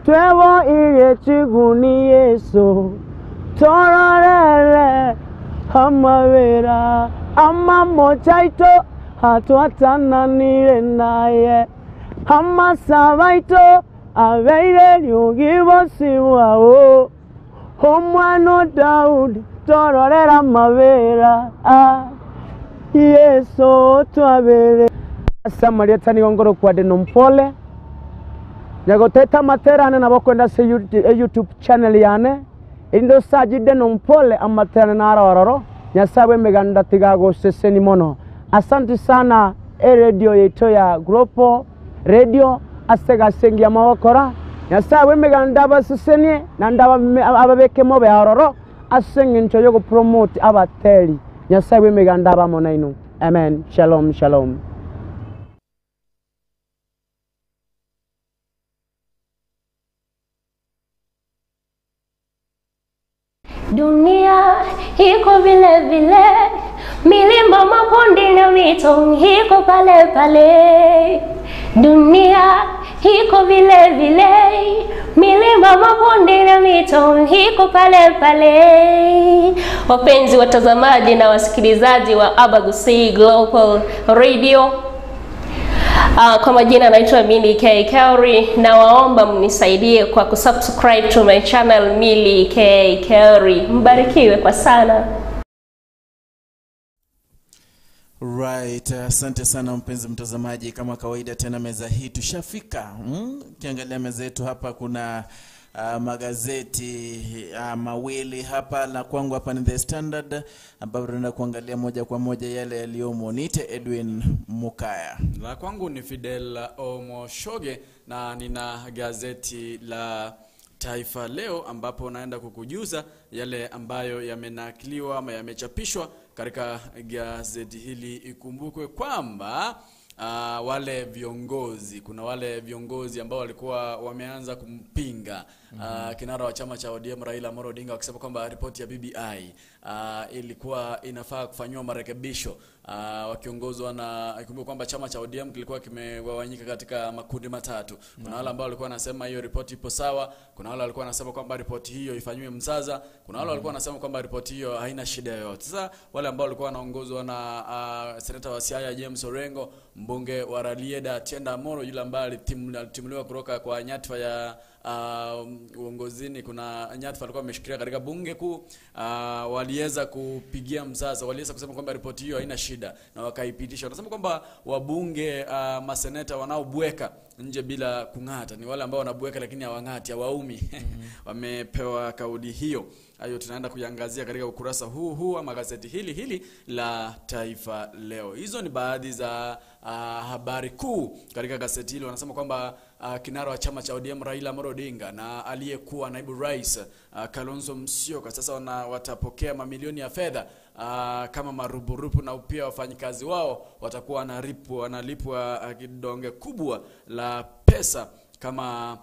Twevo ile chiguni Yesu tororere amawera amamochaito hatwatananire naye amasabaito abeire ryugibosibwao omwana Daudi tororera amabera Yesu twabere. Samaria tani gongoro kwa deno mpole nyagoteta materane na bakwenda se YouTube channel yane indo sajide no mpole amaterane na arororo nyasawe meganda tigago seseni mono. Asante sana radio yetu ya Global Radio asega sengi amawakora nyasawe meganda baseseni na ndaba ababeke mobe arororo asengi ncho yogo promote abateli nyasawe meganda bamona inu. Amen. Shalom shalom. Dunia iko vile vile, milima mabonde na mito iko pale pale. Dunia iko vile vile, milima mabonde na mito iko pale pale. Wapenzi watazamaji na wasikilizaji wa Abagusii Global Radio, kwa majina naitwa Milly K Kauri, na waomba mnisaidie kwa kusubscribe to my channel Milly K Kauri. Mbarikiwe kwa sana. Right, asante sana mpenzi mtazamaji. Kama kawaida tena meza hii tushafika. Kiangalia meza yetu hapa kuna magazeti mawili hapa. La kwangu hapa ni The Standard, ambapo tunaenda kuangalia moja kwa moja yale yaliyomo. Niite Edwin Mukaya. La kwangu ni Fidel Omoshoge na nina gazeti la Taifa Leo, ambapo naenda kukujuza yale ambayo yamenakiliwa ama yamechapishwa katika gazeti hili. Ikumbukwe kwamba wale viongozi, kuna wale viongozi ambao walikuwa wameanza kumpinga kinara wa chama cha ODM Raila Amolo Odinga, wakisema kwamba ripoti ya BBI ilikuwa inafaa kufanywa marekebisho, wakiongozwa na, ikumbuke kwamba chama cha ODM kilikuwa kimegawanyika katika makundi matatu. Kuna wale ambao walikuwa wanasema hiyo ripoti ipo sawa, kuna wale walikuwa wanasema kwamba ripoti hiyo ifanywe mzaza, kuna wale walikuwa wanasema kwamba ripoti hiyo haina shida yoyote. Sasa wale ambao walikuwa wanaongozwa na seneta wa Siaya James Orengo, mbunge wa Rarieda Tienda Amolo, yule ambaye alitimuliwa kutoka kwa nyadhifa ya uongozini, kuna nyadhifa alikuwa ameshikilia katika bunge kuu, waliweza kupigia mzaza, waliweza kusema kwamba ripoti hiyo haina shida na wakaipitisha. Wanasema kwamba wabunge, maseneta wanaobweka nje bila kung'ata ni wale ambao wanabweka lakini hawang'ati, hawaumi. Wamepewa kauli hiyo. Hayo tunaenda kuiangazia katika ukurasa huu huu ama gazeti hili hili la Taifa Leo. Hizo ni baadhi za habari kuu katika gazeti hili. Wanasema kwamba kinara wa chama cha ODM Raila Amolo Odinga na aliyekuwa naibu rais Kalonzo Musyoka sasa watapokea mamilioni ya fedha kama marupurupu, na pia wafanyikazi wao watakuwa wanalipwa kidonge kubwa la pesa kama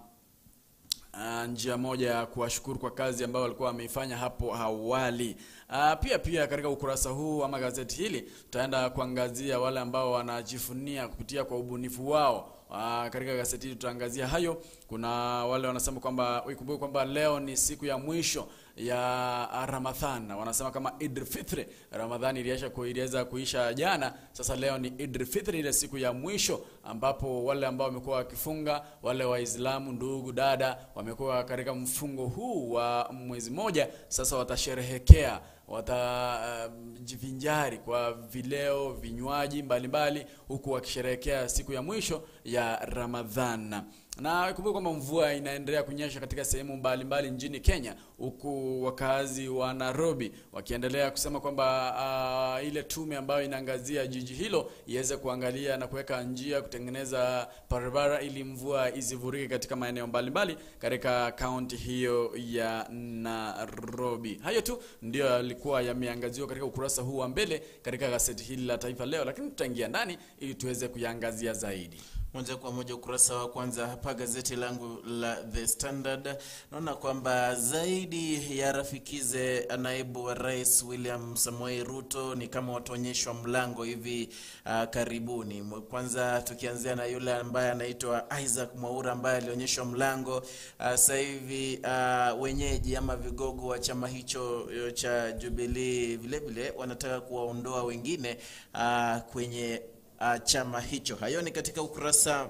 njia moja ya kuwashukuru kwa kazi ambayo walikuwa wameifanya hapo awali. Pia katika ukurasa huu ama gazeti hili tutaenda kuangazia wale ambao wanajifunia kupitia kwa ubunifu wao. Katika gazeti hili tutaangazia hayo. Kuna wale wanasema kwamba uikumbuke kwamba leo ni siku ya mwisho ya Ramadhan. Wanasema kama Eid Fitri. Ramadhani iliweza kuisha jana, sasa leo ni Eid Fitri, ile siku ya mwisho ambapo wale ambao wamekuwa wakifunga, wale Waislamu ndugu dada wamekuwa katika mfungo huu wa mwezi moja, sasa watasherehekea, watajivinjari kwa vileo, vinywaji mbalimbali huku wakisherehekea siku ya mwisho ya Ramadhan. Na kumbuka kwamba mvua inaendelea kunyesha katika sehemu mbalimbali nchini Kenya, huku wakazi wa Nairobi wakiendelea kusema kwamba ile tume ambayo inaangazia jiji hilo iweze kuangalia na kuweka njia, kutengeneza barabara ili mvua isivurike katika maeneo mbalimbali katika kaunti hiyo ya Nairobi. Hayo tu ndio yalikuwa yameangaziwa katika ukurasa huu wa mbele katika gazeti hili la Taifa Leo, lakini tutaingia ndani ili tuweze kuiangazia zaidi. Moja kwa moja ukurasa wa kwanza hapa gazeti langu la The Standard, naona kwamba zaidi ya rafikize naibu wa rais William Samoei Ruto ni kama wataonyeshwa mlango hivi karibuni. Kwanza tukianzia na yule ambaye anaitwa Isaac Mwaura ambaye alionyeshwa mlango. Sasa hivi wenyeji ama vigogo wa chama hicho cha Jubilee vile vile wanataka kuwaondoa wengine kwenye chama hicho. Hayo ni katika ukurasa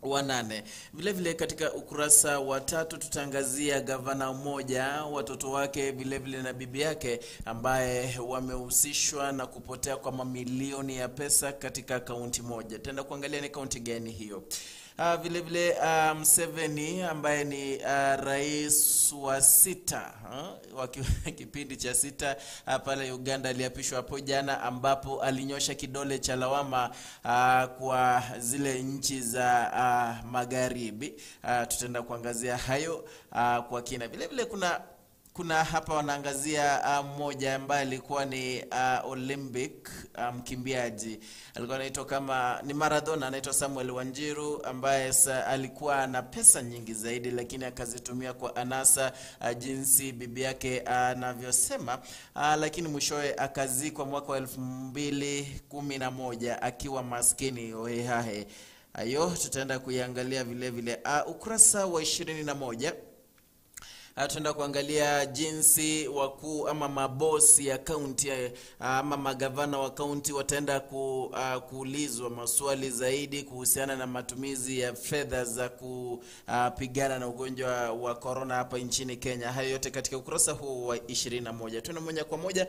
wa 8. Vile vile katika ukurasa wa 3 tutaangazia gavana mmoja, watoto wake vile vile na bibi yake ambaye wamehusishwa na kupotea kwa mamilioni ya pesa katika kaunti moja. Tutaenda kuangalia ni kaunti gani hiyo. Vile vile Museveni ambaye ni rais wa 6 wa kipindi cha 6 pale Uganda aliapishwa hapo jana, ambapo alinyosha kidole cha lawama kwa zile nchi za magharibi. Tutaenda kuangazia hayo kwa kina. Vile vile kuna hapa wanaangazia mmoja ambaye alikuwa ni Olympic mkimbiaji, alikuwa anaitwa kama ni Maradona, anaitwa Samuel Wanjiru, ambaye alikuwa na pesa nyingi zaidi lakini akazitumia kwa anasa, jinsi bibi yake anavyosema, lakini mwishowe akazikwa mwaka wa 2011 akiwa maskini hohehahe. Hayo tutaenda kuiangalia vile vile. Ukurasa wa 21 tutaenda kuangalia jinsi wakuu ama mabosi ya kaunti ama magavana wa kaunti wataenda kuulizwa maswali zaidi kuhusiana na matumizi ya fedha za kupigana na ugonjwa wa corona hapa nchini Kenya. Hayo yote katika ukurasa huu wa 21. Tuna moja kwa moja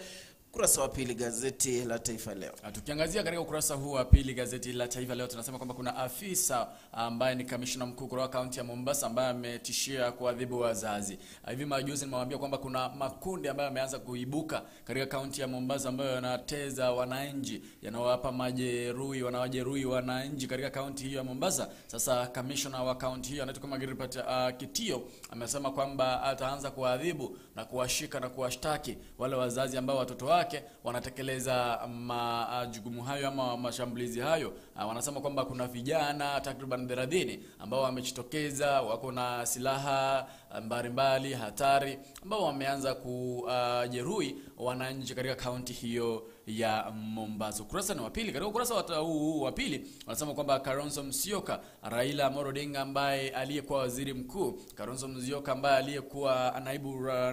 ukurasa wa pili gazeti la Taifa Leo. Tukiangazia katika ukurasa huu wa pili gazeti la Taifa Leo, tunasema kwamba kuna afisa ambaye ni kamishna mkuu kutoka kaunti ya Mombasa ambaye ametishia kuadhibu wazazi. Hivi majuzi nimewaambia kwamba kuna makundi ambayo yameanza kuibuka katika kaunti ya Mombasa ambayo yanateza wananchi, yanawapa majeruhi, wanawajeruhi wananchi katika kaunti hiyo ya Mombasa. Sasa kamishna wa kaunti hiyo anaitwa kama Gilbert Kitio amesema kwamba ataanza kuadhibu na kuwashika na kuwashtaki wale wazazi ambao watoto wake wanatekeleza majukumu hayo ama mashambulizi hayo. Wanasema kwamba kuna vijana takriban 30 ambao wamejitokeza, wako na silaha mbalimbali hatari, ambao wameanza kujeruhi wananchi katika kaunti hiyo ya Mombasa. Ukurasa ni wa pili. Katika ukurasa huu wa pili wanasema kwamba Kalonzo Musyoka, Raila Amolo Odinga ambaye aliyekuwa waziri mkuu, Kalonzo Musyoka ambaye aliyekuwa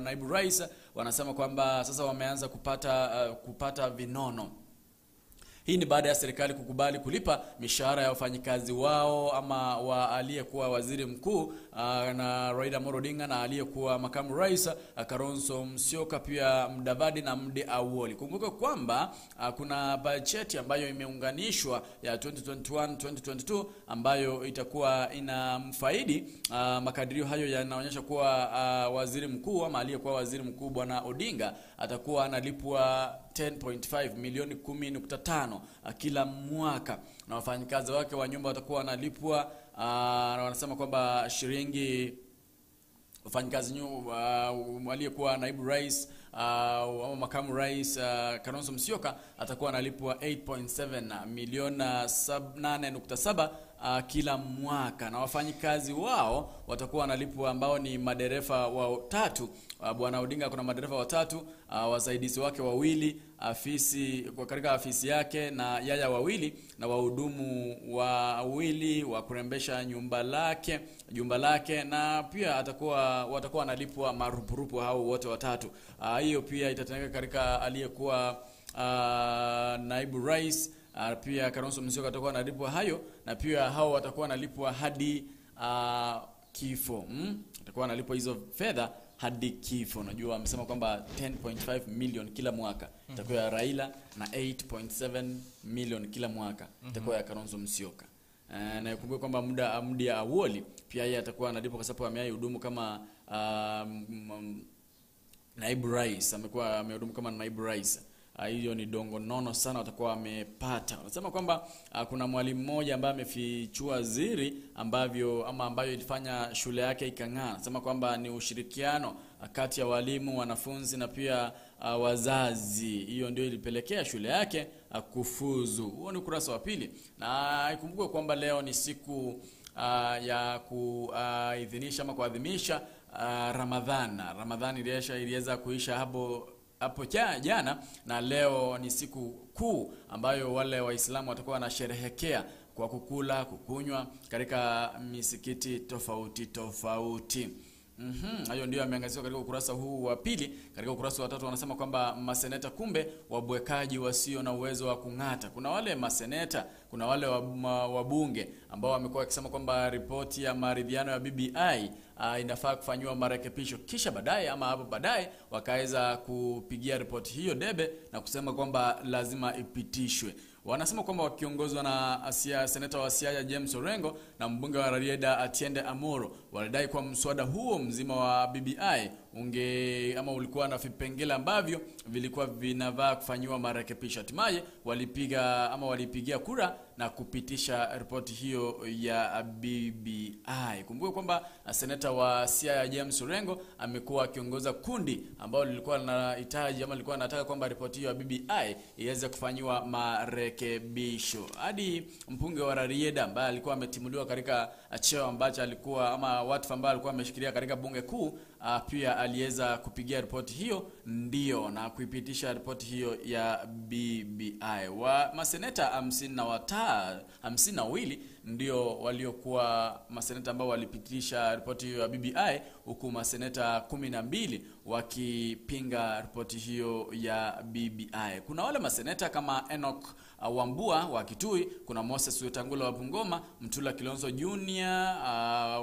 naibu rais, wanasema kwamba sasa wameanza kupata vinono. Hii ni baada ya serikali kukubali kulipa mishahara ya wafanyikazi wao ama wa aliyekuwa waziri mkuu na Raila Amolo Odinga na aliyekuwa makamu rais Kalonzo Musyoka, pia Mudavadi na Mdi Awoli. Kumbuka kwamba kuna bajeti ambayo imeunganishwa ya 2021-2022 ambayo itakuwa inamfaidi. Makadirio hayo yanaonyesha kuwa waziri mkuu ama aliyekuwa waziri mkuu Bwana Odinga atakuwa analipwa 10.5 milioni 10.5 kila mwaka, na wafanyikazi wake wa nyumba watakuwa wanalipwa na wanasema kwamba shilingi wafanyikazi aliyekuwa naibu rais au makamu rais Kalonzo Musyoka atakuwa analipwa 8.7 milioni 8.7 kila mwaka, na wafanyikazi wao watakuwa wanalipwa ambao ni madereva watatu. Bwana Odinga kuna madereva watatu, wasaidizi wake wawili, afisi kwa katika afisi yake na yaya wawili, na wahudumu wawili wa kurembesha jumba lake, na pia watakuwa wanalipwa marupurupu hao wote watatu. Hiyo pia itatendeka katika aliyekuwa naibu rais. Pia Kalonzo Musyoka atakuwa analipwa hayo, na pia hao watakuwa wanalipwa hadi kifo. Atakuwa analipwa hizo fedha hadi kifo. Unajua amesema kwamba 10.5 million kila mwaka itakuwa ya Raila na 8.7 million kila mwaka itakuwa ya Kalonzo Musyoka. Na ikumbuke kwamba Mudi Awoli pia yeye atakuwa analipwa kwa sababu amehudumu kama naibu rais, amekuwa amehudumu kama naibu rais. Hiyo ni dongo nono sana watakuwa wamepata. Wanasema kwamba kuna mwalimu mmoja ambaye amefichua siri ambavyo ama ambayo ilifanya shule yake ikang'aa. Anasema kwamba ni ushirikiano kati ya walimu, wanafunzi na pia wazazi. Hiyo ndio ilipelekea shule yake kufuzu. Huo ni ukurasa wa pili. Na ikumbukwe kwamba leo ni siku ya kuidhinisha ama kuadhimisha Ramadhan. Ramadhan iliweza kuisha hapo jana, na leo ni siku kuu ambayo wale Waislamu watakuwa wanasherehekea kwa kukula, kukunywa katika misikiti tofauti tofauti. Hayo ndio yameangaziwa katika ukurasa huu wa pili. Katika ukurasa wa tatu wanasema kwamba maseneta kumbe wabwekaji wasio na uwezo wa kung'ata. Kuna wale maseneta, kuna wale wabunge ambao wamekuwa wakisema kwamba ripoti ya maridhiano ya BBI inafaa kufanyiwa marekebisho, kisha baadaye ama hapo baadaye wakaweza kupigia ripoti hiyo debe na kusema kwamba lazima ipitishwe. Wanasema kwamba wakiongozwa na seneta wa Siaya James Orengo na mbunge wa Rarieda Atiende Amoro walidai kwa mswada huo mzima wa BBI unge ama ulikuwa na vipengele ambavyo vilikuwa vinavaa kufanyiwa marekebisho. Hatimaye walipiga ama walipigia kura na kupitisha ripoti hiyo ya BBI. Kumbuka kwamba seneta wa Siaya James Orengo amekuwa akiongoza kundi ambalo lilikuwa linahitaji ama lilikuwa linataka kwamba ripoti hiyo ya BBI iweze kufanyiwa marekebisho. Hadi mbunge wa Rarieda ambaye alikuwa ametimuliwa katika cheo ambacho alikuwa ama wadhifa ambao alikuwa ameshikilia katika bunge kuu, pia aliweza kupigia ripoti hiyo ndio na kuipitisha ripoti hiyo ya BBI. Wa maseneta 52 ndio waliokuwa maseneta ambao walipitisha ripoti hiyo ya BBI, huku maseneta 12 wakipinga ripoti hiyo ya BBI. Kuna wale maseneta kama Enoch Wambua wa Kitui, kuna Moses Wetangula wa Bungoma, Mtula Kilonzo Junior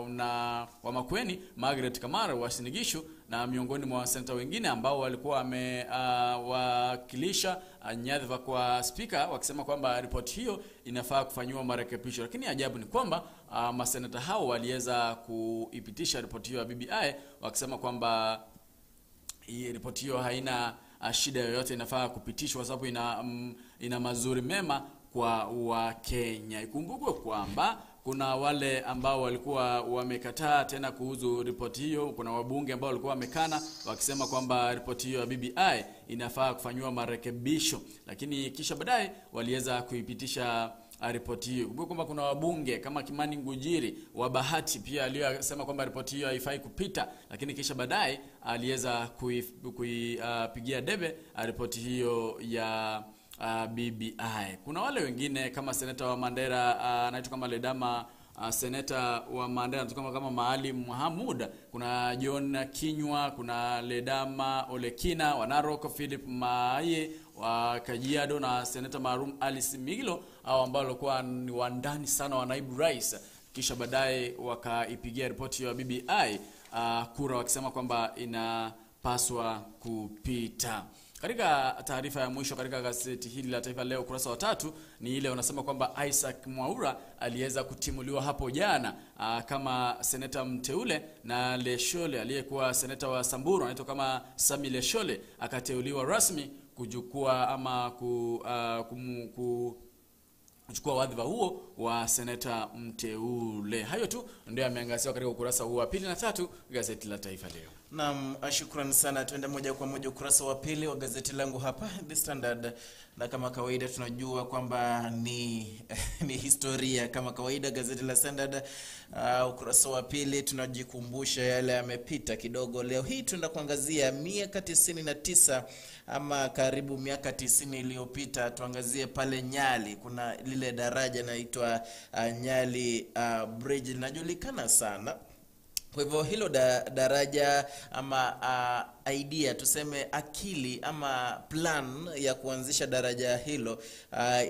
na wa Makueni, Margaret Kamara wa Sinigishu, na miongoni mwa seneta wengine ambao walikuwa wamewakilisha nyadhifa kwa spika wakisema kwamba ripoti hiyo inafaa kufanyiwa marekebisho. Lakini ajabu ni kwamba maseneta hao waliweza kuipitisha ripoti hiyo ya BBI wakisema kwamba hii ripoti hiyo haina shida yoyote, inafaa kupitishwa kwa sababu ina mazuri mema kwa Wakenya. Ikumbukwe kwamba kuna wale ambao walikuwa wamekataa tena kuhusu ripoti hiyo. Kuna wabunge ambao walikuwa wamekana wakisema kwamba ripoti hiyo ya BBI inafaa kufanyiwa marekebisho, lakini kisha baadaye waliweza kuipitisha ripoti hiyo. Kumbuka kwamba kuna wabunge kama Kimani Ngujiri wa Bahati pia aliyosema kwamba ripoti hiyo haifai kupita, lakini kisha baadaye aliweza kuipigia debe ripoti hiyo ya BBI. Kuna wale wengine kama seneta wa Mandera anaitwa kama Ledama, seneta wa Mandera anaitwa kama Maalim Mohamud, kuna John Kinywa, kuna Ledama Olekina wa Narok, Philip Maye wa Kajiado na seneta maalum Alice Migilo, au ambao walikuwa ni wandani sana wa naibu rais, kisha baadaye wakaipigia ripoti ya BBI kura wakisema kwamba inapaswa kupita. Katika taarifa ya mwisho katika gazeti hili la Taifa Leo ukurasa wa 3 ni ile wanasema kwamba Isaac Mwaura aliweza kutimuliwa hapo jana kama seneta mteule, na Leshole aliyekuwa seneta wa Samburu anaitwa kama Sami Leshole akateuliwa rasmi kuchukua ama kuchukua wadhifa huo wa seneta mteule. Hayo tu ndio yameangaziwa katika ukurasa huu wa 2 na 3 gazeti la Taifa Leo. Naam, shukrani sana. Tuende moja kwa moja ukurasa wa pili wa gazeti langu hapa The Standard, na kama kawaida tunajua kwamba ni historia. Kama kawaida gazeti la Standard ukurasa wa pili tunajikumbusha yale yamepita kidogo. Leo hii tunaenda kuangazia miaka 99 ama karibu miaka 90 iliyopita. Tuangazie pale Nyali, kuna lile daraja naitwa Nyali Bridge, linajulikana sana. Kwa hivyo hilo daraja ama idea tuseme akili ama plan ya kuanzisha daraja hilo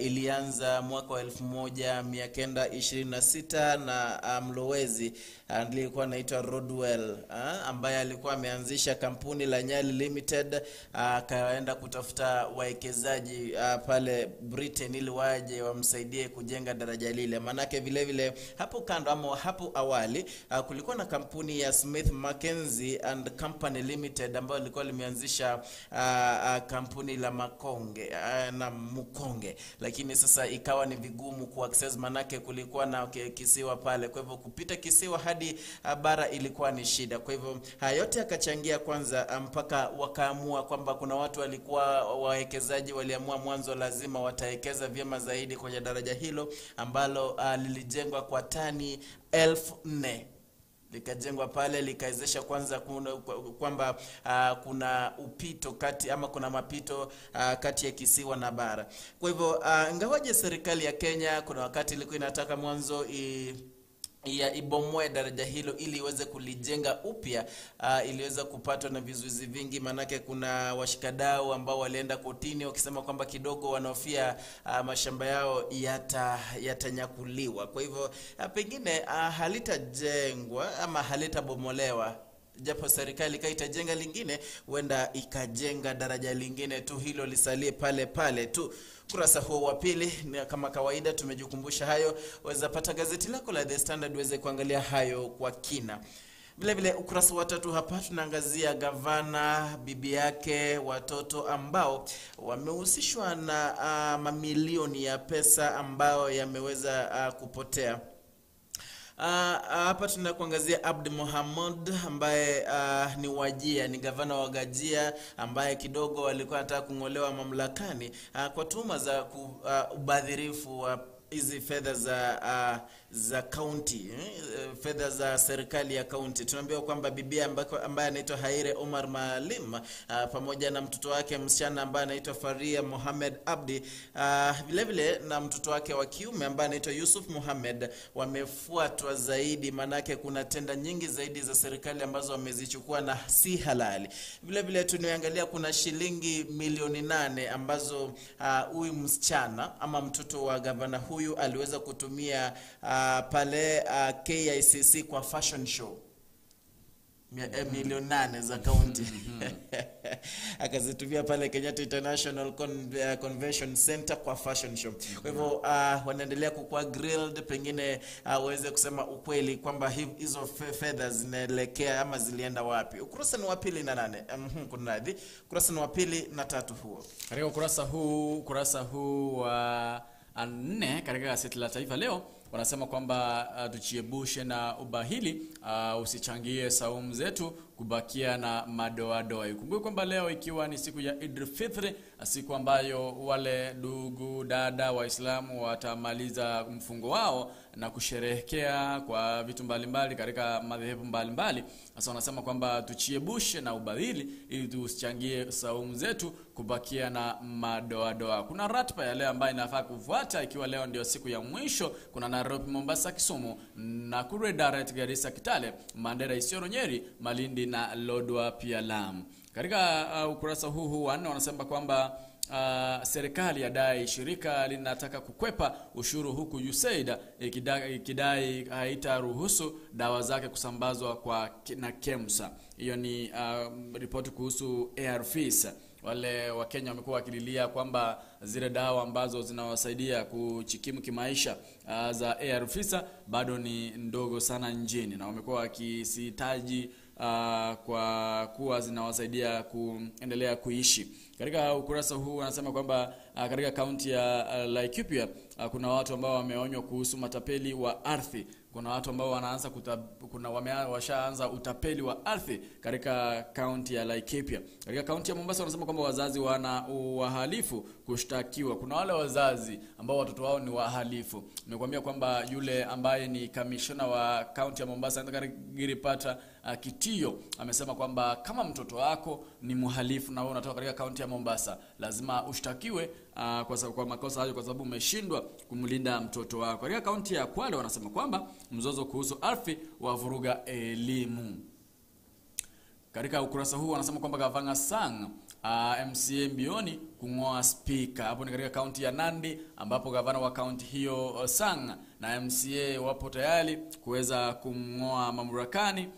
ilianza mwaka wa 1926 na mlowezi aliyekuwa anaitwa Rodwell, ambaye alikuwa ameanzisha kampuni la Nyali Limited, akaenda kutafuta wawekezaji pale Britain ili waje wamsaidie kujenga daraja lile. Manake vile vile hapo kando ama hapo awali kulikuwa na kampuni ya Smith Mackenzie and Company Limited ambayo ilikuwa limeanzisha kampuni la Makonge na Mukonge, lakini sasa ikawa ni vigumu ku access, manake kulikuwa na kisiwa pale, kwa hivyo kupita kisiwa hadi bara ilikuwa ni shida. Kwa hivyo haya yote yakachangia kwanza mpaka wakaamua kwamba kuna watu walikuwa wawekezaji waliamua mwanzo lazima watawekeza vyema zaidi kwenye daraja hilo ambalo lilijengwa kwa tani 4,000 likajengwa pale, likawezesha kwanza kwamba kuna upito kati ama kuna mapito kati ya kisiwa na bara. Kwa hivyo ingawaje serikali ya Kenya kuna wakati ilikuwa inataka mwanzo ibomoe daraja hilo ili iweze kulijenga upya, iliweza kupatwa na vizuizi vingi, manake kuna washikadau ambao walienda kotini wakisema kwamba kidogo wanahofia mashamba yao yatanyakuliwa. Kwa hivyo pengine halitajengwa ama halitabomolewa, japo serikali itajenga lingine, huenda ikajenga daraja lingine tu, hilo lisalie pale pale tu. Kurasa huo wa pili kama kawaida tumejikumbusha hayo. Waweza pata gazeti lako la The Standard uweze kuangalia hayo kwa kina. Vile vile ukurasa wa 3 hapa tunaangazia gavana, bibi yake, watoto ambao wamehusishwa na mamilioni ya pesa ambao yameweza kupotea. Hapa tunakuangazia Abdi Mohamud ambaye ni Wajia, ni gavana wa Gajia ambaye kidogo alikuwa anataka kungolewa mamlakani kwa tuhuma za ubadhirifu wa hizi fedha za county, fedha za serikali ya county. Tunaambiwa kwamba bibi ambaye anaitwa Haire Omar Maalim pamoja na mtoto wake msichana ambaye anaitwa Faria Mohamed Abdi, vile vile na mtoto wake wa kiume ambaye anaitwa Yusuf Mohamed wamefuatwa zaidi, manake kuna tenda nyingi zaidi za serikali ambazo wamezichukua na si halali. Vile vile tunaangalia kuna shilingi milioni 8 ambazo huyu msichana ama mtoto wa gavana huyu aliweza kutumia pale KICC kwa fashion show. Milioni 8 za county akazitumia pale Kenyatta International Convention Center kwa fashion show. Kwa hivyo wanaendelea kukua grilled, pengine waweze kusema ukweli kwamba hizo fedha zinaelekea ama zilienda wapi. Ukurasa ni wa 2 na 8. Kunradhi, ukurasa ni wa 2 na 3 huo. Katika ukurasa huu wa 4 katika gazeti la Taifa Leo wanasema kwamba tujiepushe na ubahili, usichangie saumu zetu kubakia na madoadoa. Ikumbuke kwamba leo ikiwa ni siku ya Eid Fitri, siku ambayo wale ndugu dada Waislamu watamaliza mfungo wao na kusherehekea kwa vitu mbalimbali katika madhehebu mbalimbali. Sasa wanasema kwamba tujiepushe na ubadhili ili tusichangie saumu zetu kubakia na madoadoa. Kuna ratiba ya leo ambayo inafaa kufuata ikiwa leo ndio siku ya mwisho. Kuna Nairobi, Mombasa, Kisumu, Nakuru, Eldoret, Garissa, Kitale, Mandera, Isiolo, Nyeri, Malindi na Lodwar pia Lamu. Katika ukurasa huu wa 4 wanasema kwamba serikali yadai shirika linataka kukwepa ushuru, huku USAID ikidai haitaruhusu dawa zake kusambazwa kwa na KEMSA. Hiyo ni ripoti kuhusu ARVs. Wale wa Kenya wamekuwa wakililia kwamba zile dawa ambazo zinawasaidia kujikimu kimaisha za ARVs bado ni ndogo sana nchini, na wamekuwa wakisitaji kwa kuwa zinawasaidia kuendelea kuishi. Katika ukurasa huu wanasema kwamba katika kaunti ya Laikipia kuna watu ambao wameonywa kuhusu matapeli wa ardhi. Kuna watu ambao wanaanza washaanza utapeli wa ardhi katika kaunti ya Laikipia. Katika kaunti ya Mombasa wanasema kwamba wazazi wana wahalifu kushtakiwa. Kuna wale wazazi ambao watoto wao ni wahalifu. Nimekuambia kwamba yule ambaye ni kamishona wa kaunti ya Mombasa Giripata Kitio amesema kwamba kama mtoto wako ni mhalifu na wewe unatoka katika kaunti ya Mombasa, lazima ushtakiwe kwa makosa hayo, kwa sababu umeshindwa kumlinda mtoto wako. Katika kaunti ya Kwale wanasema kwamba mzozo kuhusu ardhi wavuruga elimu. Katika ukurasa huu wanasema kwamba Gavana Sang MCA mbioni kung'oa spika. Hapo ni katika kaunti ya Nandi ambapo gavana wa kaunti hiyo Sang na MCA wapo tayari kuweza kumng'oa mamlakani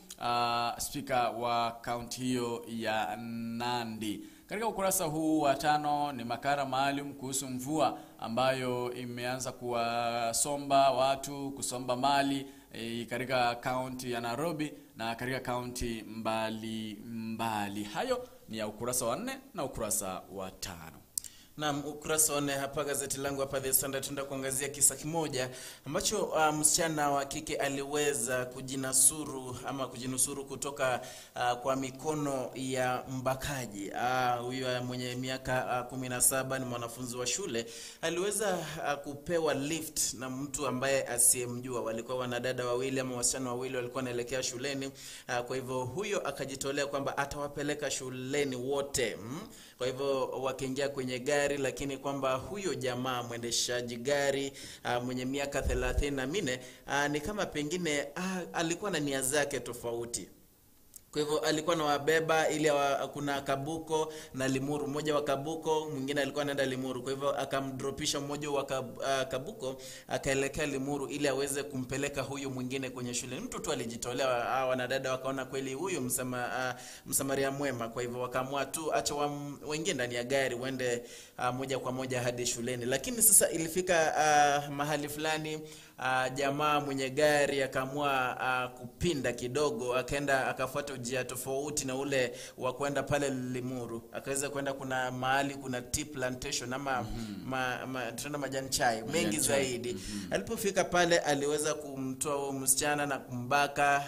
spika wa kaunti hiyo ya Nandi. Katika ukurasa huu wa 5 ni makala maalum kuhusu mvua ambayo imeanza kuwasomba watu, kusomba mali katika kaunti ya Nairobi na katika kaunti mbali mbali. Hayo ni ya ukurasa wa 4 na ukurasa wa 5. Naam, ukurasa wa 4 hapa gazeti langu hapa The Standard tunaenda kuangazia kisa kimoja ambacho msichana wa kike aliweza kujinasuru ama kujinusuru kutoka kwa mikono ya mbakaji. Huyu mwenye miaka 17 ni mwanafunzi wa shule, aliweza kupewa lift na mtu ambaye asiyemjua. Walikuwa wanadada wawili ama wasichana wawili walikuwa wanaelekea shuleni. Kwa hivyo huyo akajitolea kwamba atawapeleka shuleni wote. Kwa hivyo wakaingia kwenye gari, lakini kwamba huyo jamaa mwendeshaji gari mwenye miaka 34 ni kama pengine alikuwa na nia zake tofauti. Kwa hivyo alikuwa anawabeba ili kuna Kabuko na Limuru, mmoja wa Kabuko, mwingine alikuwa anaenda Limuru. Kwa hivyo akamdropisha mmoja wa Kabuko akaelekea Limuru ili aweze kumpeleka huyu mwingine kwenye shule. Mtu tu alijitolea, wanadada wakaona kweli huyu msamaria mwema. Kwa hivyo wakaamua tu acha wengine ndani ya gari waende moja kwa moja hadi shuleni. Lakini sasa ilifika mahali fulani, jamaa mwenye gari akaamua kupinda kidogo, akaenda akafuata njia tofauti na ule wa kwenda pale Limuru. Akaweza kwenda kuna mahali kuna tea plantation ama tuna majani chai mengi zaidi. Alipofika pale aliweza kumtoa msichana na kumbaka,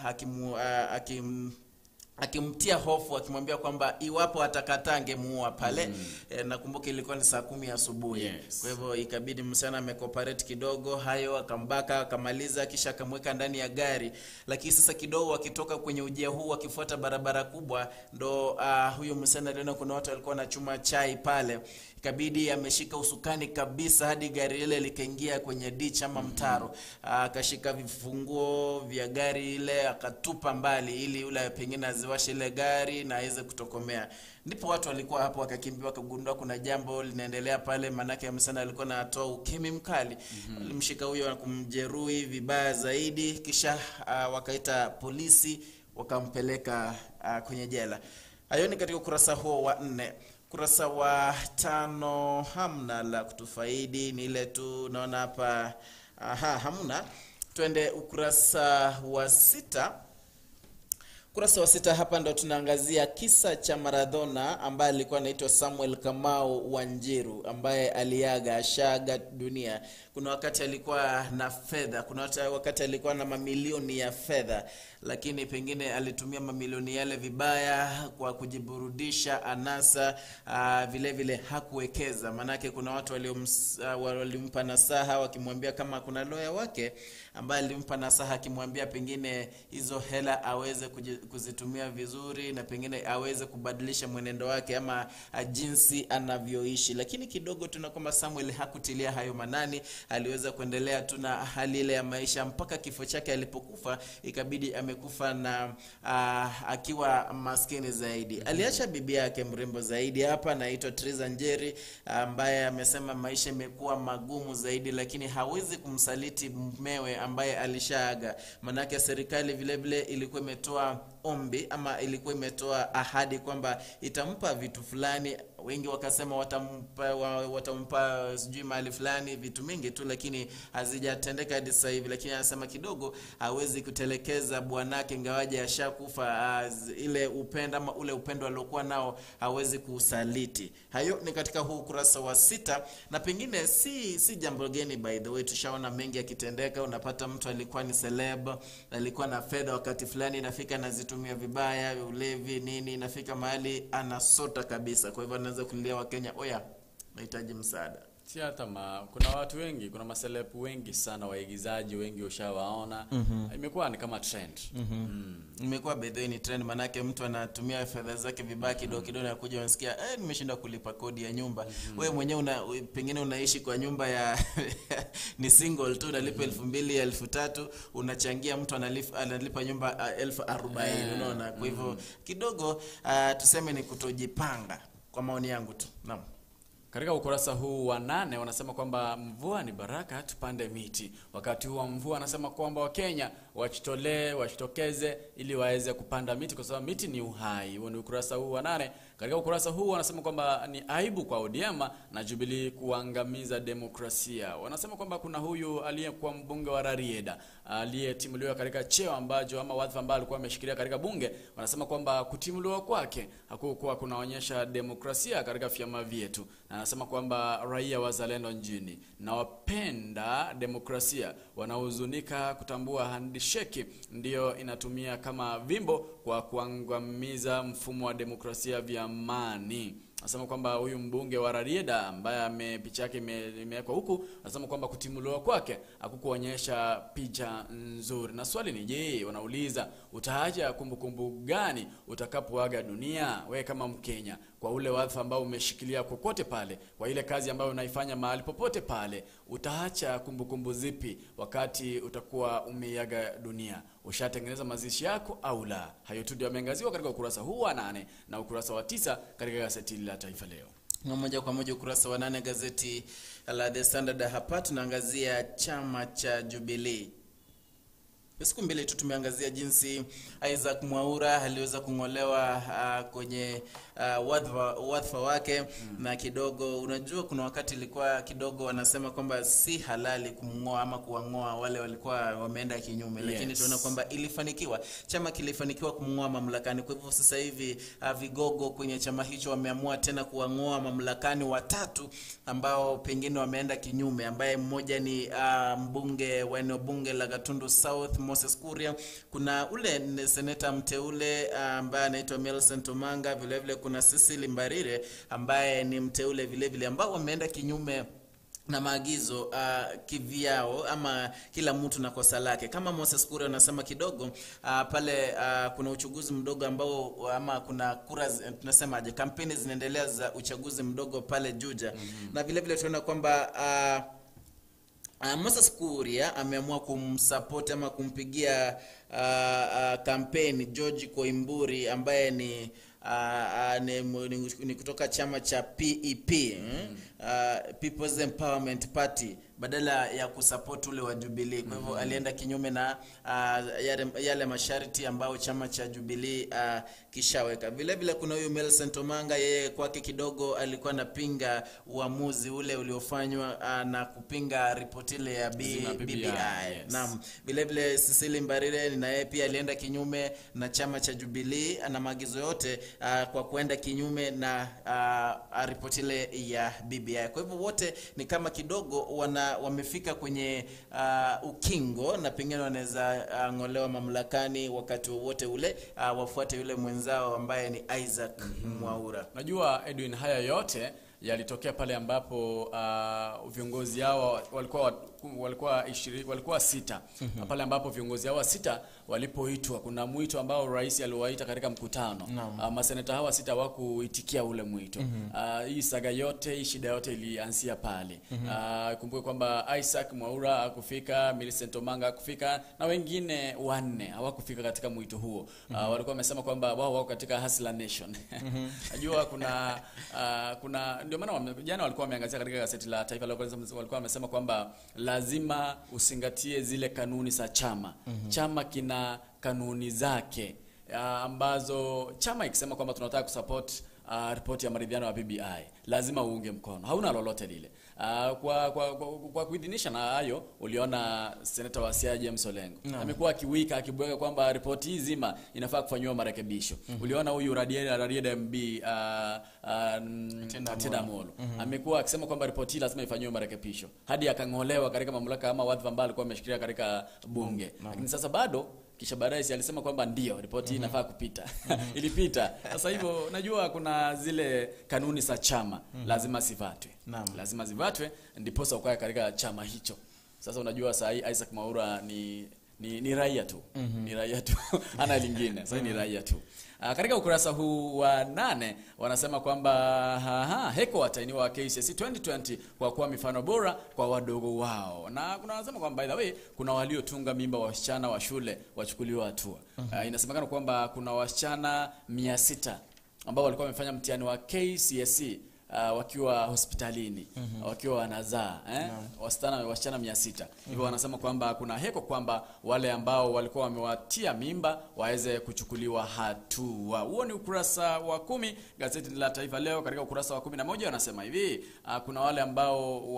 akimtia hofu, akimwambia kwamba iwapo atakataa angemuua pale. Nakumbuka ilikuwa ni saa 10 asubuhi. Yes. Kwa hivyo ikabidi msichana amecooperate kidogo, hayo akambaka akamaliza, kisha akamweka ndani ya gari. Lakini sasa kidogo wakitoka kwenye ujia huu wakifuata barabara kubwa, ndo huyo msichana aliona kuna watu walikuwa wanachuma chai pale. Ikabidi ameshika usukani kabisa hadi gari ile likaingia kwenye ditch ama mtaro. Akashika vifunguo vya gari ile akatupa mbali ili yule pengine aziwashe ile gari na aweze kutokomea. Ndipo watu walikuwa hapo wakakimbia, wakagundua kuna jambo linaendelea pale, manake msichana alikuwa anatoa ukimi mkali. Alimshika huyo na kumjeruhi vibaya zaidi, kisha wakaita polisi wakampeleka kwenye jela. Hayo ni katika ukurasa huo wa 4. Kurasa wa 5 hamna la kutufaidi, ni ile tu naona hapa, hamna. Twende ukurasa wa 6. Kurasa wa 6 hapa ndo tunaangazia kisa cha Maradona ambaye alikuwa anaitwa Samuel Kamau Wanjiru, ambaye aliaga ashaga dunia. Kuna wakati alikuwa na fedha, kuna wakati alikuwa na mamilioni ya fedha, lakini pengine alitumia mamilioni yale vibaya kwa kujiburudisha, anasa, vile vile hakuwekeza. Manake kuna watu walimpa nasaha wakimwambia, kama kuna lawyer wake ambaye alimpa nasaha akimwambia pengine hizo hela aweze kuzitumia vizuri na pengine aweze kubadilisha mwenendo wake ama jinsi anavyoishi. Lakini kidogo tuna kwamba Samuel hakutilia hayo manani, aliweza kuendelea tu na hali ile ya maisha mpaka kifo chake. Alipokufa ikabidi amekufa na akiwa maskini zaidi. Aliacha bibi yake mrembo zaidi hapa anaitwa Triza Njeri, ambaye amesema maisha imekuwa magumu zaidi, lakini hawezi kumsaliti mumewe ambaye alishaaga. Manake serikali vile vile ilikuwa imetoa ombi ama ilikuwa imetoa ahadi kwamba itampa vitu fulani. Wengi wakasema watampa sijui mahali fulani vitu mingi tu, lakini hazijatendeka hadi sasa hivi. Lakini anasema kidogo hawezi kutelekeza bwanake ingawaje ashakufa, ile upendo ama ule upendo aliokuwa nao hawezi kuusaliti. Hayo ni katika huu ukurasa wa 6, na pengine si jambo geni by the way, tushaona mengi yakitendeka. Unapata mtu alikuwa ni celeb, alikuwa na fedha wakati fulani, inafika anazitumia vibaya, ulevi nini, inafika mahali anasota kabisa. Kwa hivyo anaweza kulia Wakenya, oya, nahitaji msaada. Si hata kuna watu wengi, kuna maselepu wengi sana, waigizaji wengi ushawaona. Imekuwa ni kama trend. Imekuwa by the way ni trend, manake mtu anatumia fedha zake vibaya kidogo kidogo na kuja unasikia nimeshinda kulipa kodi ya nyumba. Wewe mwenyewe pengine unaishi kwa nyumba ya ni single tu, unalipa 2000, 3000, unachangia mtu analipa nyumba 40,000, unaona. Kwa hivyo kidogo tuseme ni kutojipanga kwa maoni yangu tu. Naam. Katika ukurasa huu wa 8 wanasema kwamba mvua ni baraka, tupande miti. Wakati huu wa mvua wanasema kwamba Wakenya wajitolee, wajitokeze ili waweze kupanda miti kwa sababu miti ni uhai. Huo ni ukurasa huu wa 8. Katika ukurasa huu wanasema kwamba ni aibu kwa ODM na Jubilee kuangamiza demokrasia. Wanasema kwamba kuna huyu aliyekuwa mbunge wa Rarieda aliyetimuliwa katika cheo ambacho ama wadhifa ambao alikuwa ameshikilia katika bunge. Wanasema kwamba kutimuliwa kwake hakukuwa kunaonyesha demokrasia katika vyama vyetu. Na anasema kwamba raia wazalendo nchini na wapenda demokrasia wanahuzunika kutambua handisheki ndiyo inatumia kama vimbo kwa kuangamiza mfumo wa demokrasia vyamani. Anasema kwamba huyu mbunge wa Rarieda ambaye picha yake imewekwa huku, anasema kwamba kutimuliwa kwake hakukuonyesha picha nzuri. Na swali ni je, wanauliza utaacha kumbukumbu gani utakapoaga dunia wewe kama Mkenya, kwa ule wadhifa ambao umeshikilia kokote pale, kwa ile kazi ambayo unaifanya mahali popote pale, utaacha kumbukumbu zipi wakati utakuwa umeiaga dunia? Ushatengeneza mazishi yako au la? Hayo tu ndio yameangaziwa katika ukurasa huu wa 8 na ukurasa wa 9 katika gazeti la Taifa Leo. Na moja kwa moja ukurasa wa 8 gazeti la The Standard, hapa tunaangazia chama cha Jubilee. Siku mbili tu tumeangazia jinsi Isaac Mwaura aliweza kungolewa kwenye wadhifa wake. Na kidogo unajua kuna wakati ilikuwa kidogo wanasema kwamba si halali kumngoa ama kuwangoa wale walikuwa wameenda kinyume. Yes. Lakini tunaona kwamba ilifanikiwa, chama kilifanikiwa kumngoa mamlakani. Kwa hivyo sasa hivi vigogo kwenye chama hicho wameamua tena kuwangoa mamlakani watatu ambao pengine wameenda kinyume, ambaye mmoja ni mbunge wa eneo bunge la Gatundu South Moses Kuria, kuna ule seneta mteule ambaye anaitwa Millicent Omanga, vile vile kuna Cecily Mbarire ambaye ni mteule vile vile, ambao wameenda kinyume na maagizo kivyao, ama kila mtu na kosa lake. Kama Moses Kuria anasema kidogo pale kuna uchaguzi mdogo ambao ama kuna kura tunasemaje, kampeni zinaendelea za uchaguzi mdogo pale Juja. Na vile vile tunaona kwamba Moses Kuria ameamua kumsupport ama kumpigia kampeni George Koimburi ambaye ni kutoka chama cha PEP, People's Empowerment Party, badala ya kusupport ule wa Jubilee. Kwa hivyo alienda kinyume na yale masharti ambayo chama cha Jubilee kishaweka. Vile vile kuna huyu Millicent Omanga, yeye kwake kidogo alikuwa anapinga uamuzi ule uliofanywa na kupinga ripoti ile ya BBI. Yes. Naam. Vile vile Cecily Mbarire na yeye pia alienda kinyume na chama cha Jubilee na maagizo yote kwa kuenda kinyume na ripoti ile ya BBI. Kwa hivyo wote ni kama kidogo wamefika kwenye ukingo na pengine wanaweza ngolewa mamlakani wakati wote ule, wafuate yule mwenzao ambaye ni Isaac Mwaura. Najua Edwin, haya yote yalitokea pale ambapo viongozi hao walikuwa sita. Pale ambapo viongozi hao sita walipoitwa, kuna mwito ambao rais aliwaita katika mkutano. Maseneta hawa sita hawakuitikia ule mwito. Hii saga yote, hii shida yote ilianzia pale. Kumbuke kwamba Isaac Mwaura hakufika, Millicent Omanga hakufika na wengine wanne hawakufika katika mwito huo. Walikuwa wamesema kwamba wao wako katika Hustler Nation. Najua kuna ndio maana jana walikuwa wameangazia katika gazeti la Taifa Leo, walikuwa wamesema kwamba lazima usingatie zile kanuni za chama. Chama kina kanuni zake ambazo chama ikisema kwamba tunataka kusupport ripoti ya maridhiano ya BBI, lazima uunge mkono. Hauna lolote lile. Kwa kuidhinisha na hayo, uliona seneta wa Siaya James Olengo amekuwa akiwika akibweka kwamba ripoti hii zima inafaa kufanywa marekebisho. Uliona huyu Rarieda MB Tenda Amolo amekuwa akisema kwamba ripoti hii lazima ifanywe marekebisho, hadi akangolewa katika mamlaka ama wadhifa ambao alikuwa ameshikilia katika bunge. Lakini sasa bado Kisha baadaye si alisema kwamba ndio ripoti hii inafaa kupita. Ilipita. Sasa hivyo najua kuna zile kanuni za chama lazima zifuatwe. Lazima zifuatwe ndiposa ukae katika chama hicho. Sasa unajua saa hii Isaac Mwaura ni raia tu. Ni raia tu. Hana lingine. Sasa ni raia tu. Katika ukurasa huu wa 8 wanasema kwamba HECO watainiwa KCSE 2020 kwa kuwa mifano bora kwa wadogo wao. Na kuna wanasema kwamba by the way kuna waliotunga mimba wasichana wa shule wachukuliwa hatua. Inasemekana kwamba kuna wasichana 600 ambao walikuwa wamefanya mtihani wa KCSE wakiwa hospitalini, wakiwa wanazaa, wasichana 600. Hivyo wanasema kwamba kuna HECO kwamba wale ambao walikuwa wamewatia mimba waweze kuchukuliwa hatua. Huo ni ukurasa wa 10 gazeti la Taifa Leo. Katika ukurasa wa 11 wanasema hivi, kuna wale ambao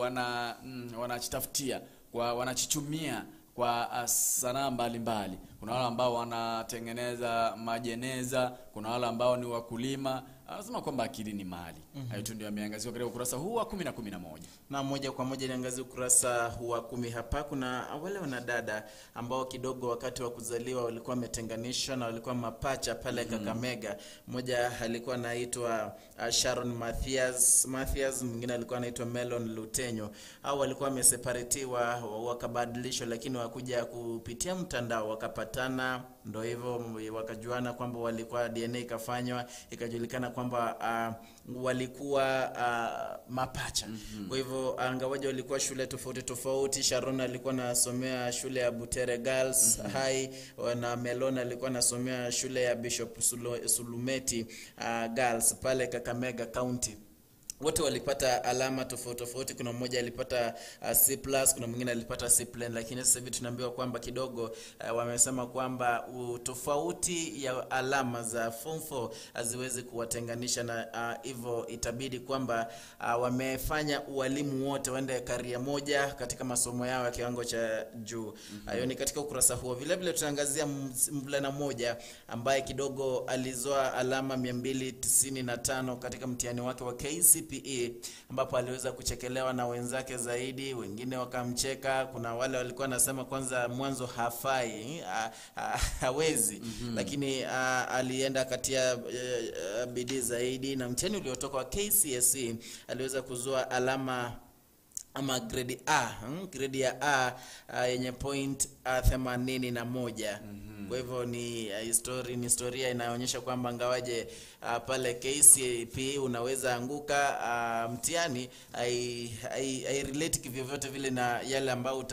wanajitafutia kwa wanachichumia kwa sanaa mbalimbali. Kuna wale ambao wanatengeneza majeneza, kuna wale ambao ni wakulima. Anasema kwamba akili ni mali. Hayo tu ndio yameangaziwa katika ukurasa huu wa 10 na 11. Na moja kwa moja niangazie ukurasa huu wa 10 hapa. Kuna wale wanadada ambao kidogo wakati wa kuzaliwa walikuwa wametenganishwa na walikuwa mapacha pale Kakamega. Mmoja alikuwa anaitwa Sharon Mathias, mwingine alikuwa anaitwa Melon Lutenyo. Hao walikuwa wameseparatiwa wakabadilishwa, lakini wakuja kupitia mtandao wakapatana, ndio hivyo wakajuana kwamba walikuwa DNA ikafanywa, ikajulikana kwamba walikuwa mapacha. Kwa hivyo angawaje walikuwa shule tofauti tofauti. Sharon alikuwa anasomea shule ya Butere Girls High, na Melon alikuwa anasomea shule ya Bishop Sulumeti Girls pale Kakamega County. Wote walipata alama tofauti tofauti. Kuna mmoja alipata C+, kuna mwingine alipata C plain, lakini sasa hivi tunaambiwa kwamba kidogo wamesema kwamba tofauti ya alama za form 4 haziwezi kuwatenganisha, na hivyo itabidi kwamba wamefanya walimu wote waende karia moja katika masomo yao ya kiwango cha juu. Hayo ni katika ukurasa huo. Vile vile tutaangazia mvulana mmoja ambaye kidogo alizoa alama 295 katika mtihani wake wa KCPE, ambapo aliweza kuchekelewa na wenzake zaidi, wengine wakamcheka. Kuna wale walikuwa wanasema kwanza mwanzo hafai, hawezi, lakini alienda katia bidii zaidi, na mtihani uliotoka wa KCSE aliweza kuzoa alama ama grade A, grade ya A yenye point 81. Kwa hivyo ni historia inaonyesha kwamba ngawaje pale KCPE unaweza anguka mtihani, hai relate kivyovyote vile na yale ambayo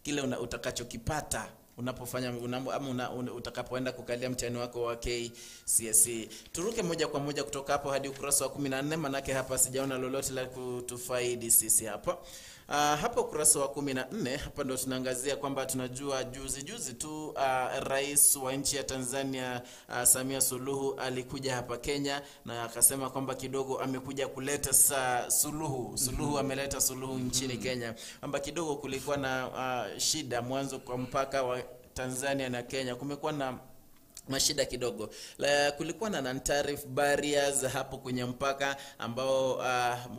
kile utakachokipata unapofanya ama utakapoenda kukalia mtihani wako wa KCSE. Turuke moja kwa moja kutoka hapo hadi ukurasa wa 14, manake hapa sijaona lolote la kutufaidi sisi hapa. Hapo ukurasa wa 14 hapa ndo tunaangazia kwamba tunajua juzi tu rais wa nchi ya Tanzania Samia Suluhu alikuja hapa Kenya na akasema kwamba kidogo amekuja kuleta suluhu. Ameleta suluhu nchini Kenya, kwamba kidogo kulikuwa na shida mwanzo kwa mpaka wa Tanzania na Kenya, kumekuwa na mashida kidogo. Kulikuwa na non-tariff barriers hapo kwenye mpaka ambao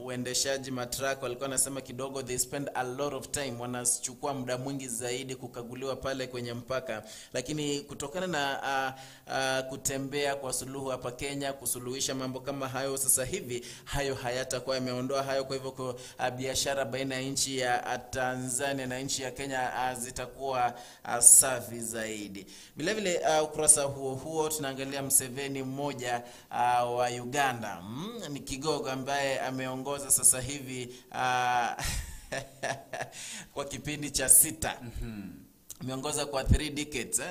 uendeshaji matruck walikuwa nasema kidogo they spend a lot of time, wanachukua muda mwingi zaidi kukaguliwa pale kwenye mpaka. Lakini kutokana na kutembea kwa Suluhu hapa Kenya kusuluhisha mambo kama hayo, sasa hivi hayo hayatakuwa yameondoa hayo. Kwa hivyo biashara baina ya nchi ya Tanzania na nchi ya Kenya zitakuwa safi zaidi. Vile vile ukurasa huo tunaangalia Museveni mmoja wa Uganda, ni kigogo ambaye ameongoza sasa hivi kwa kipindi cha 6. Ameongoza kwa 3 decades.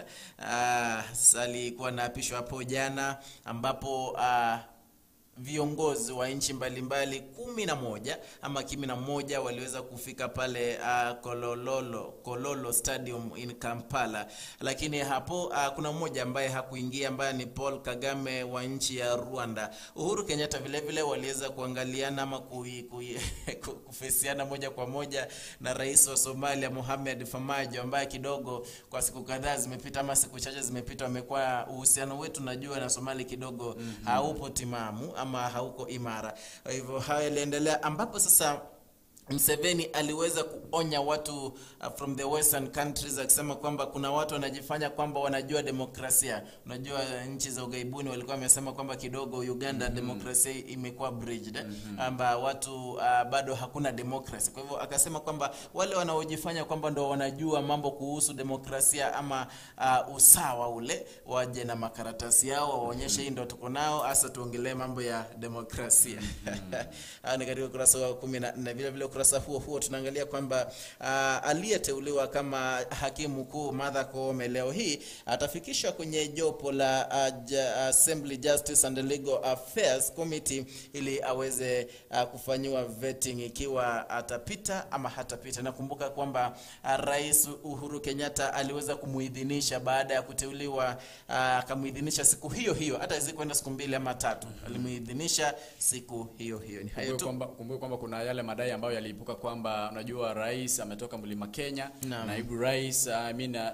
Alikuwa anaapishwa hapo jana, ambapo viongozi wa nchi mbalimbali 11 ama 11 waliweza kufika pale Kololo Stadium in Kampala. Lakini hapo kuna mmoja ambaye hakuingia, ambaye ni Paul Kagame wa nchi ya Rwanda. Uhuru Kenyatta vile vile waliweza kuangaliana ama kufesiana moja kwa moja na rais wa Somalia Mohamed Farmajo, ambaye kidogo kwa siku kadhaa zimepita ama siku chache zimepita wamekuwa uhusiano wetu najua na Somalia kidogo haupo timamu ama hauko imara. Kwa hivyo hayo yaliendelea, ambapo sasa Mseveni aliweza kuonya watu from the western countries akisema kwamba kuna watu wanajifanya kwamba wanajua demokrasia. Unajua nchi za ugaibuni walikuwa wamesema kwamba kidogo Uganda demokrasia imekuwa bridged, kwamba watu bado hakuna demokrasia. Kwa hivyo akasema kwamba wale wanaojifanya kwamba ndo wanajua mambo kuhusu demokrasia ama usawa ule, waje na makaratasi yao waonyeshe hii ndo tuko nao, hasa tuongelee mambo ya demokrasia. Ni katika ukurasa wa 14. Vile vile ukurasa huo huo tunaangalia kwamba aliyeteuliwa kama hakimu mkuu Martha Koome leo hii atafikishwa kwenye jopo la Assembly Justice and Legal Affairs Committee ili aweze kufanyiwa vetting ikiwa atapita ama hatapita. Nakumbuka kwamba Rais Uhuru Kenyatta aliweza kumuidhinisha baada ya kuteuliwa, akamuidhinisha siku hiyo hiyo, hata zikwenda siku 2 ama 3, alimuidhinisha siku hiyo hiyo. Ni hayo tu. Kumbuka kwamba kuna yale madai ambayo yaliibuka kwamba unajua rais ametoka Mlima Kenya, naibu rais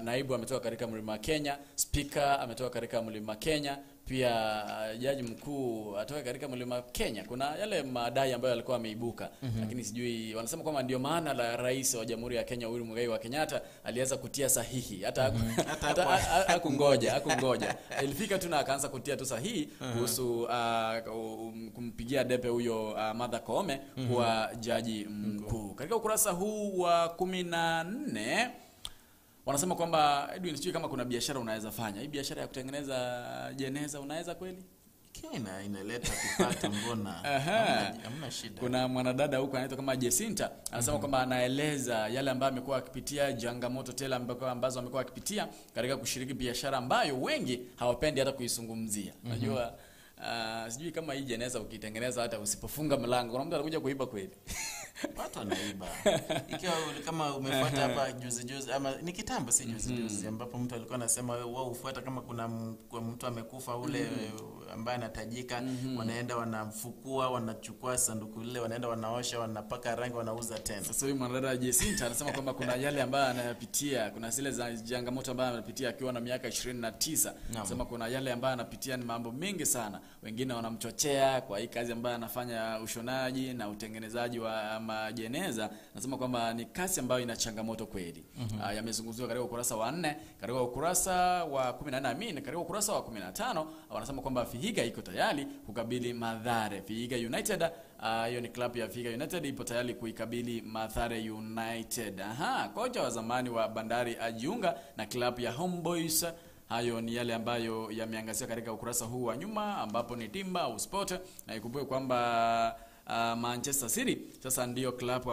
naibu ametoka katika Mlima Kenya, speaker ametoka katika Mlima Kenya, pia jaji mkuu atoka katika Mlima Kenya. Kuna yale madai ambayo yalikuwa yameibuka, lakini sijui wanasema kwamba ndio maana la rais wa Jamhuri ya Kenya Uhuru Muigai wa Kenyatta alianza kutia sahihi, hata hakungoja ilifika tu na akaanza kutia tu sahihi kuhusu kumpigia debe huyo Martha Koome kuwa jaji mkuu. Katika ukurasa huu wa 14 wanasema kwamba Edwin, sijui kama kuna biashara unaweza fanya. Hii biashara ya kutengeneza jeneza unaweza kweli? Ikiwa inaleta kipato mbona? Hamna shida. Kuna mwanadada huko anaitwa kama Jacinta, anasema kwamba anaeleza yale ambayo amekuwa akipitia, changamoto tele ambazo amekuwa akipitia katika kushiriki biashara ambayo wengi hawapendi hata kuizungumzia. Unajua sijui kama hii jeneza ukitengeneza hata usipofunga mlango kuna mtu anakuja kuiba kweli. Watu wanaiba. Ikiwa kama umefuata hapa juzi ama ni kitambo, si juzi ambapo mtu alikuwa anasema wao ufuata kama kuna mtu amekufa ule ambaye anatajika, wanaenda wanamfukua, wanachukua sanduku lile, wanaenda wanaosha, wanapaka rangi, wanauza tena. Sasa huyu mwanadada Jacinta anasema kwamba kuna yale ambayo anayapitia, kuna zile za changamoto ambayo anapitia akiwa na miaka 29. Anasema kuna yale ambayo anapitia ni mambo mengi sana. Wengine wanamchochea kwa hii kazi ambayo anafanya, ushonaji na utengenezaji wa majeneza. Nasema kwamba ni kazi ambayo ina changamoto kweli. Yamezungumziwa katika ukurasa wa 4, katika ukurasa wa 14, katika ukurasa wa 15 wanasema kwamba Vihiga iko tayari kukabili Mathare. Vihiga United, hiyo ni klabu ya Vihiga United ipo tayari kuikabili Mathare United. Kocha wa zamani wa Bandari ajiunga na klabu ya Homeboys. Hayo ni yale ambayo yameangaziwa katika ukurasa huu wa nyuma ambapo ni Timba au Sport. Na ikumbuke kwamba Manchester City sasa ndiyo klabu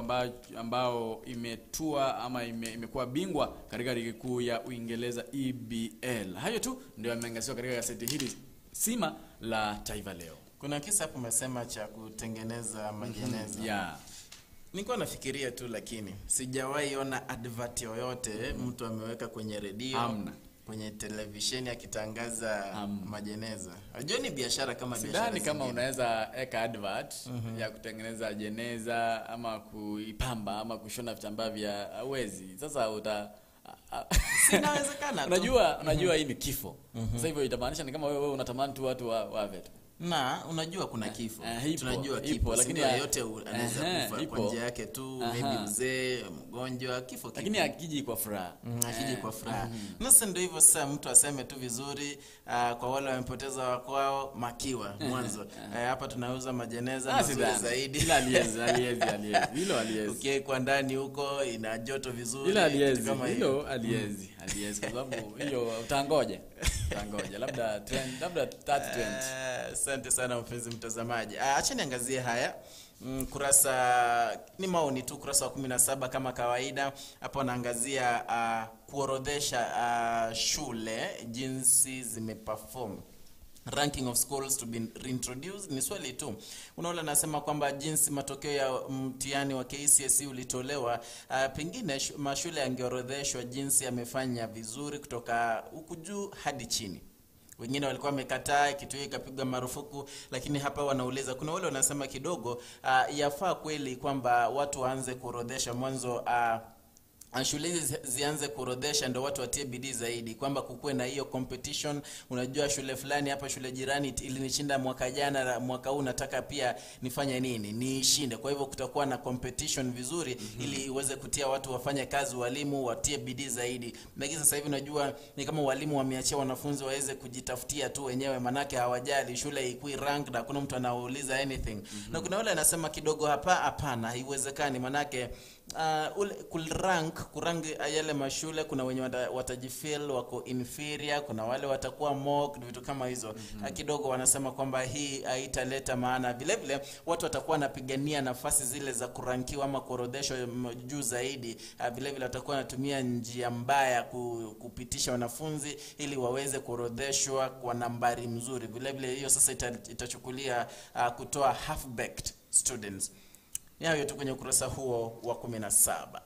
ambao imetua ama imekuwa bingwa katika ligi kuu ya Uingereza EPL. Hayo tu ndio yameangaziwa katika gazeti hili sima la Taifa Leo. Kuna kisa hapo umesema cha kutengeneza majeneza. Nilikuwa nafikiria tu, lakini sijawahi ona advert yoyote mtu ameweka kwenye redio, kwenye televisheni akitangaza majeneza. Unajua ni biashara kama biashara. Sidhani kama unaweza eka advert ya kutengeneza jeneza ama kuipamba ama kushona vitambaa vya hawezi. Sasa uta Sinawezekana tu. Unajua hii ni kifo. Sasa hivyo itamaanisha ni kama wewe unatamani tu watu wawe tu. Na unajua kuna kifo. Tunajua kifo, lakini yeyote anaweza kufa kwa njia yake tu, maybe mzee, mgonjwa, kifo. Lakini akiji kwa furaha. Akiji kwa furaha. Na sasa ndio hivyo, sasa mtu aseme tu vizuri, kwa wale wamepoteza wakwao makiwa mwanzo. Hapa tunauza majeneza mazuri zaidi. Ila aliezi. Hilo aliezi. Ukiwekwa ndani huko ina joto vizuri. Ila aliezi. Hilo aliezi. Kwa sababu hiyo utangoja. Labda 20, labda 30 20. Asante sana mpenzi mtazamaji. Acha niangazie haya. Kurasa ni maoni tu, kurasa wa 17 kama kawaida. Hapo naangazia kuorodhesha shule jinsi zimeperform. Ranking of schools to be reintroduced ni swali tu. Unaona nasema kwamba jinsi matokeo ya mtihani wa KCSE ulitolewa, pengine mashule yangeorodheshwa jinsi yamefanya vizuri kutoka huku juu hadi chini. Wengine walikuwa wamekataa, kitu hiki ikapigwa marufuku, lakini hapa wanauliza, kuna wale wanasema kidogo yafaa kweli kwamba watu waanze kuorodhesha mwanzo Shule hizi zianze kuorodhesha ndio watu watie bidii zaidi, kwamba kukuwe na hiyo competition. Unajua shule fulani hapa, shule jirani ilinishinda mwaka jana, mwaka huu nataka pia nifanye nini, niishinde. Kwa hivyo kutakuwa na competition vizuri, ili iweze kutia watu wafanye kazi, walimu watie bidii zaidi. Lakini sasa hivi unajua ni kama walimu wameachia wanafunzi waweze kujitafutia tu wenyewe, manake hawajali shule ikui rank na hakuna mtu anauliza anything. Na kuna wale anasema kidogo hapa, hapana, haiwezekani, manake kurank yale mashule, kuna wenye watajifeel wako inferior, kuna wale watakuwa mock, vitu kama hizo. Kidogo wanasema kwamba hii haitaleta maana. Vile vile watu watakuwa wanapigania nafasi zile za kurankiwa ama kuorodheshwa juu zaidi. Vile vile watakuwa wanatumia njia mbaya kupitisha wanafunzi ili waweze kuorodheshwa kwa nambari mzuri. Vile vile hiyo sasa itachukulia kutoa half-baked students. Hayo tu kwenye ukurasa huo wa 17.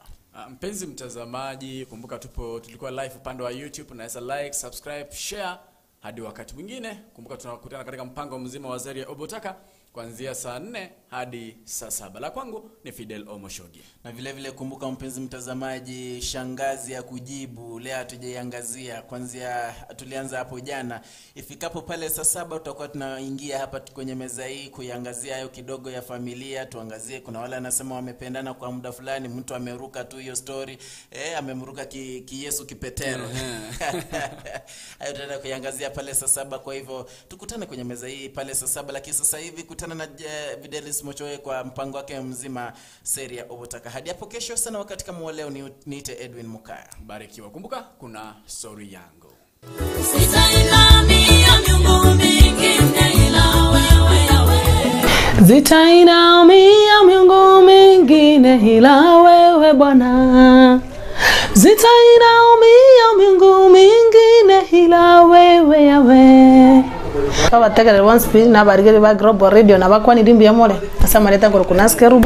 Mpenzi mtazamaji, kumbuka tulikuwa live upande wa YouTube. Unaweza like, subscribe, share. Hadi wakati mwingine, kumbuka tunakutana katika mpango mzima wa Zaria Obotaka kuanzia saa 4 hadi saa 7. La kwangu ni Fidel Omoshogi. Na vile vile kumbuka mpenzi mtazamaji, shangazi ya kujibu leo hatujaiangazia, kuanzia tulianza hapo jana. Ifikapo pale saa 7 tutakuwa tunaingia hapa kwenye meza hii kuiangazia hayo kidogo ya familia. Tuangazie, kuna wale anasema wamependana kwa muda fulani, mtu ameruka tu hiyo story, amemruka ki Yesu kipetero. Hayo tutaenda kuiangazia pale saa 7. Kwa hivyo tukutane kwenye meza hii pale saa 7, lakini sasa hivi kutana na Fidelis Mochoe kwa mpango wake mzima Seria Obotaka. Hadi hapo kesho sana wakati kama leo, niite Edwin Mukaya. Barikiwa. Kumbuka kuna story yangu. Sitainamia miungu mingine ila wewe Yahweh. Zitainamia miungu mingine ila wewe Bwana. Zitainamia miungu mingine ila wewe Yahweh. Babategere one speed na barigere ba Global Radio na bakwani rimbi ya mole asama leta ngoro kunaskeru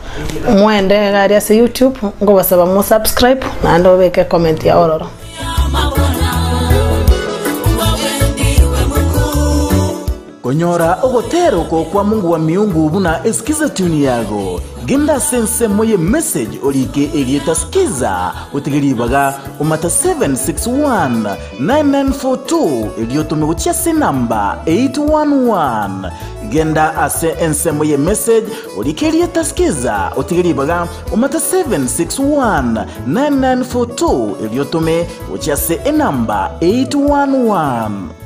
mwende gari ase YouTube ngo basaba mu subscribe na ndo beke comment ya ororo. Konyora ogotero ko kwa Mungu wa miungu buna esikiza tune yago genda sense moye message olike eliyetasikiza utigiribaga umata 761 9942 eliyotume se namba 811 genda ase ense moye message olike eliyetasikiza utigiribaga umata 761 9942 eliyotume se namba 811.